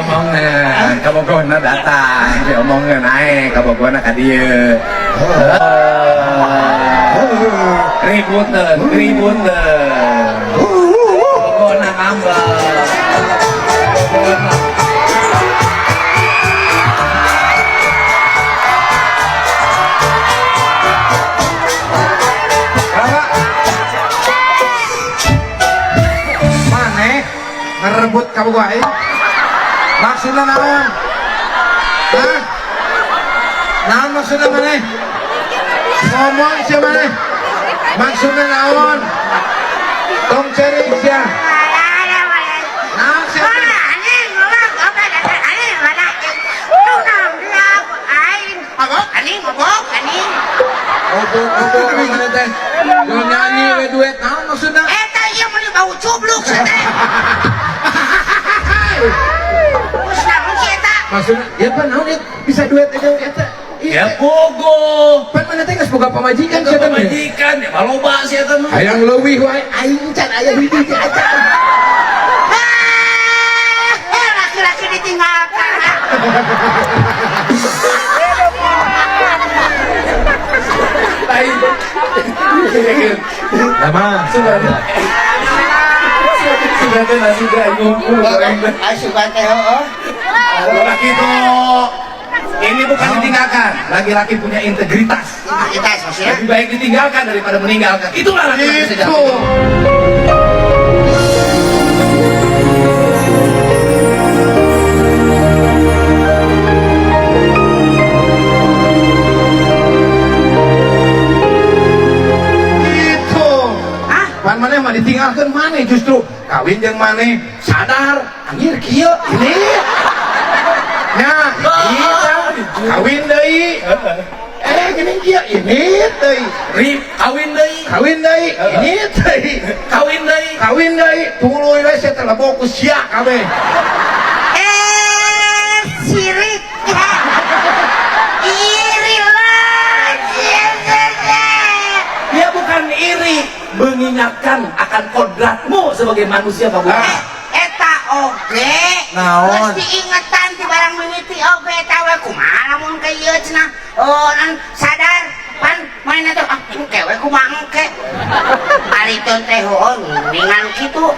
Diomongeun, kabogohna datang, diomongeun ae kabogohna ka dieu. Ributeun, ributeun. Kabogohna ngambek. Bapak. Maneh ngerebut kabogoh aing? Maksudna naon? Hah? Naon maksudna maneh? Ngomong sia maneh. Maksudna naon? Tong ceurik sia. Naon sia? Obok-obok maneh teh. Jual nyanyi we duet naon maksudna? Eta ieu meuni bau cubluk sia teh. Terus naon si eta? Maksudna, ya pan naon ieu bisa duet aja eta. Ya bogoh. Pan maneh teh geus boga pamajikan sia teh. Pamajikan ya maloba sia teh mah. Hayang leuwih wae aing can aya hiji ge acan. Eh, laki-laki ditinggalkan. Lain. Lama. Sudah. Sudah teh nasi teh ngumpul goreng teh. Ay, suka teh heueuh. Laki itu ini bukan ditinggalkan, laki-laki punya integritas. Integritas maksudnya. Lebih baik ditinggalkan daripada meninggalkan. Itulah laki-laki sejati. Itu. Itu. Hah? Pan maneh mah ditinggalkeun maneh justru kawin jeung maneh sadar anjir kieu ini. Nya, iya kawin deui. Eh gini kieu ini deui. Rip, kawin deui. Kawin deui, ini deui. Kawin deui. Kawin deui, tuluy we sia teh lebok ku sia kabeh. Eh, sirik. Iri lah. Dia bukan iri, mengingatkan akan kodratmu sebagai manusia bagus. Eh, eta oge. Naon? Geus diingetan ti barang mimiti oge eta we kumaha lamun ke ieu cenah. Oh, nan sadar pan manehna teh ah engke we kumaha engke. Bari teh heueuh ningan kitu.